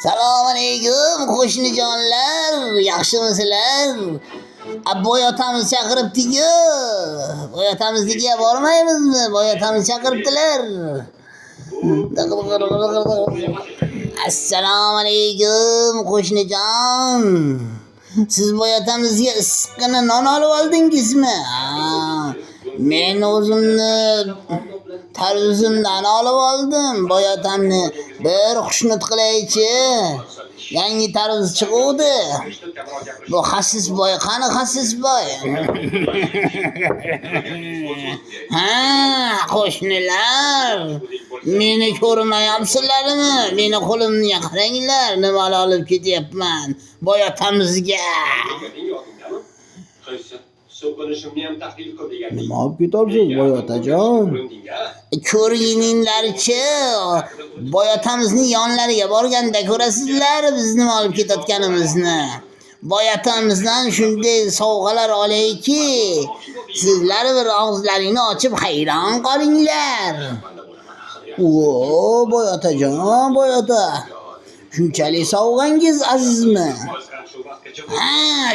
Salomu alaykum, qo'shnijonlar, yaxshimisizlar? Boy otamiz chaqiribdi-ku. Boy otamiznikiga bormaymizmi? Boy otamiz chaqiribdilar. Assalomu alaykum, qo'shnijon. Siz boy otamizga issiqqina non olib oldingizmi? Ha, men o'zimni tarvuzimdan olib oldim. Boy otamni bir xushnud qilaychi. Yangi tarvuz chiquvdi. Bu xasis boy, qani xasis boy? Ha, qo'shnilar, meni ko'rmayapsizlarmi? Meni qo'limga qaranglar, nimani olib ketyapman boy otamizga. So'kinishimni ham tahlil qil degan. Nima olib ketyapsiz, boy otajon? Ko'rgininglarchi, boy otamizning yonlariga borganda ko'rasizlar biz nima olib ketayotganimizni. Boy otamizdan shunday sovg'alar olayki, sizlar bir og'izlaringni ochib hayron qolinglar. O, boy otajon, boy ota. Shunchalik sovg'angiz azizmi? Ha,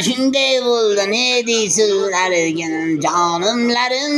shunday bo'ldi. Ne deysizlar, jonimlarim?